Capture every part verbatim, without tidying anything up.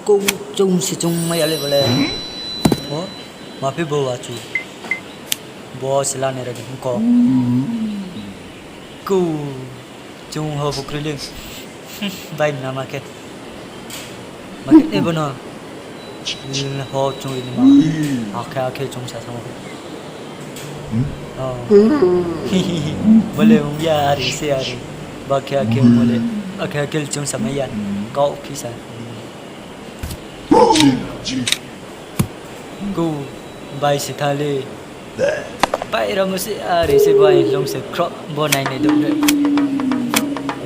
Kou choung se choung mai ya le bo le. O, ma phi bo wa chu. Bo se la nai ra di ko. Kou choung ho bo kroi le. Bai na ma khe. Ma khe ne bo no. Ho choung ni ma. Akhe akhe choung sa sa. O. Bo le ong ya ari se ari. Ba khe akhe mo le. Akhe akhe choung sa mai ya. Kau phi sa. Kou bai se tha le. Bai ra mo se ari se bai lung se khro bo nai nai do le.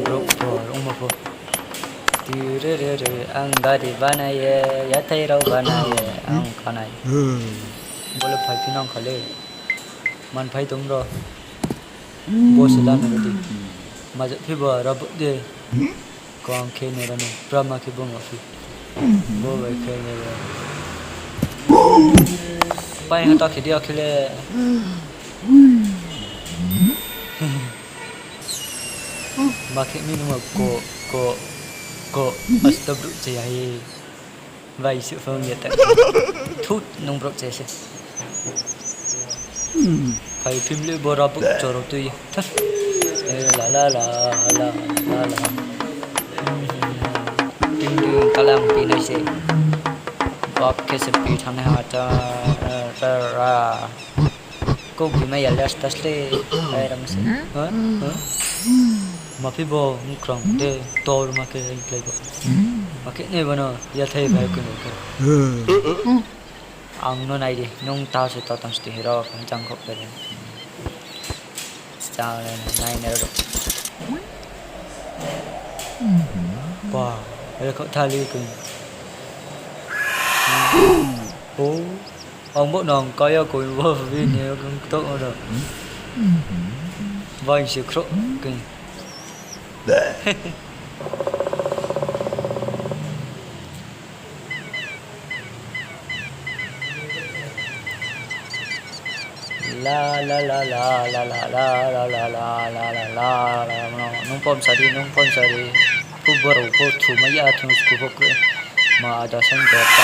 Brouh pho, ongmo pho. Ti re re re, ang gari banai ye, yathai rao banai ye, ang khanai. Bo le phai phi nang kha le. Man phai tong ro. Bo se la nai ro di. Maja phi bo ra bo de. Kong khe nai ra no. Pra ma khe bo ma phi. Bo bai khe nai ra. Pai ha ta khe di akhe le. Ma khe mi nung ko, ko, ko, asta brouh che ya ye. Bai se phone ya ta. Thut nung brouh che se. Phai phim le bo ra bo choro tui. Tha. E la la la la la la. Ding ding kalang ti nai se. Bak khe se pi thang ha ta, ta ra. Kau bi mai ya le asta sle. Bai ra mo se. Ha? Ha? Ma phi bo mukrang de tor ma khe klái bo. Ma khe ne bo no yathai bai khe no khe. Ang no nai di, nung ta se to tang sti hero, jang kho pe de. Chang le nai ne ro. Ba, re kho thali khe. O, ang bo nang kaya koi bo bini kong tok o no. Bai se khro khe. La la la la la la la la la la la la la la la. Nung pom sa di, nung pom sa di. Phu borok pho thumai ya, thum sku pho kroi. Ma ada san jor ta.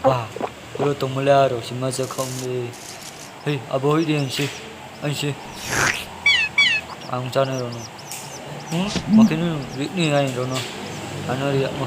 Ba, ro tongmo le aro si ma je khong le. Hei, abo hoi di ang si. Ang si. Ang chánai rao no. Hmm? Ma khe nung ri ni ai rao no. Ano ri yagmo.